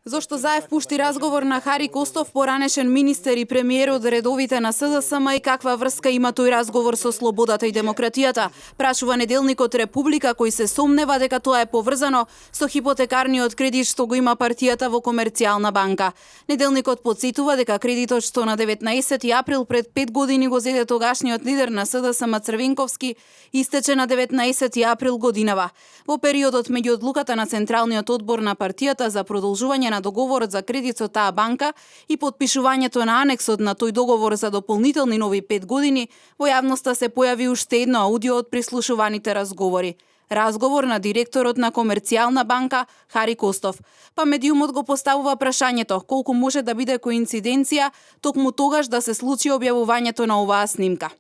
Зошто Заев пушти разговор на Хари Костов, поранешен министер и премиер од редовите на СДСМ и каква врска има тој разговор со слободата и демократијата? Прашува неделникот Република, кој се сомнева дека тоа е поврзано со хипотекарниот кредит што го има партијата во Комерцијална банка. Неделникот потсетува дека кредитот што на 19 април пред 5 години го зеде тогашниот лидер на СДСМ Црвенковски истече на 19 април годинава. Во периодот меѓу одлуката на Централниот одбор на партијата за продолжување на договорот за кредит со таа банка и потпишувањето на анексот на тој договор за дополнителни нови 5 години, во јавноста се појави уште едно аудио од прислушуваните разговори. Разговор на директорот на Комерцијална банка Хари Костов. Па медиумот го поставува прашањето колку може да биде коинциденција токму тогаш да се случи објавувањето на оваа снимка.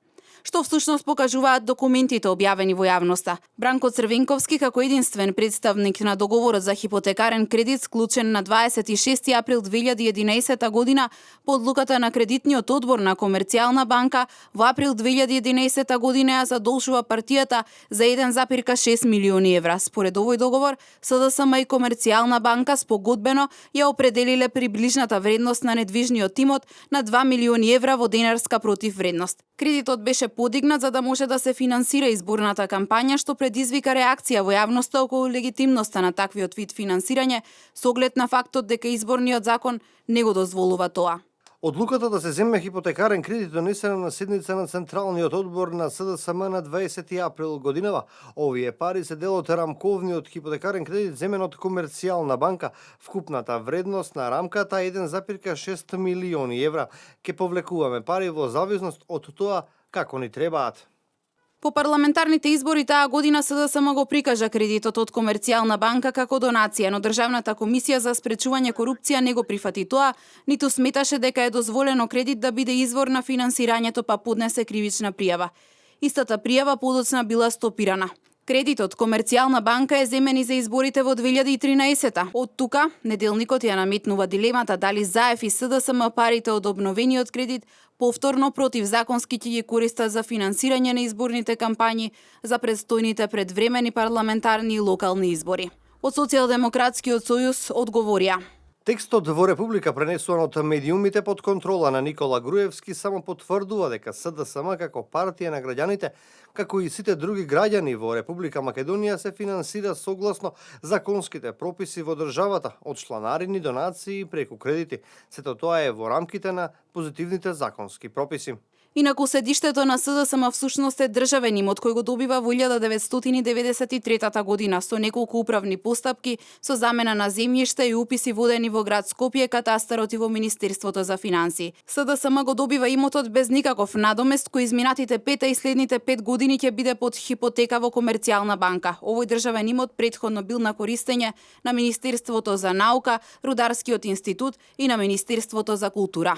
Што всушност покажуваат документите објавени во јавноста. Бранко Црвенковски, како единствен представник на договорот за хипотекарен кредит склучен на 26 април 2011 година по одлуката на кредитниот одбор на Комерцијална банка, во април 2011 година ја задолжува партијата за 1,6 милиони евра. Според овој договор, СДСМ и Комерцијална банка спогодбено ја определиле приближната вредност на недвижниот имот на 2 милиони евра во денарска противвредност. Кредитот беше подигнат за да може да се финансира изборната кампања, што предизвика реакција во јавноста околу легитимноста на таквиот вид финансирање, со оглед на фактот дека изборниот закон не го дозволува тоа. Одлуката да се земе хипотекарен кредит донесена на седница на Централниот одбор на СДСМ на 20 април годинава. Овие пари се дел од рамковниот хипотекарен кредит земен од Комерцијална банка. Вкупната вредност на рамката е 1,6 милиони евра. Ке повлекуваме пари во зависност од тоа како ни требаат. По парламентарните избори таа година СДСМ го прикажа кредитот од Комерцијална банка како донација, но Државната комисија за спречување корупција не го прифати тоа, ниту сметаше дека е дозволено кредит да биде извор на финансирањето, па поднесе кривична пријава. Истата пријава подоцна била стопирана. Кредитот Комерцијална банка е земен и за изборите во 2013-та. Од тука, неделникот ја наметнува дилемата дали Заев и СДСМ парите од обновениот кредит повторно противзаконски ќе ги користат за финансирање на изборните кампањи за предстојните предвремени парламентарни и локални избори. Од Социјалдемократскиот сојуз одговорија: Текстот во Република пренесуван од медиумите под контрола на Никола Груевски само потврдува дека СДСМ како партија на граѓаните, како и сите други граѓани во Република Македонија се финансира согласно законските прописи во државата, од чланарини, донации и преку кредити. Сето тоа е во рамките на позитивните законски прописи. Инаку седиштето на СДСМ всушност е државен имот кој го добива во 1993 година со неколку управни постапки со замена на земјишта и уписи водени во град Скопје, катастарот и во Министерството за финансии. СДСМ го добива имотот без никаков надомест кој изминатите 5 и следните 5 години ќе биде под хипотека во Комерцијална банка. Овој државен имот претходно бил на користење на Министерството за наука, Рударскиот институт и на Министерството за култура.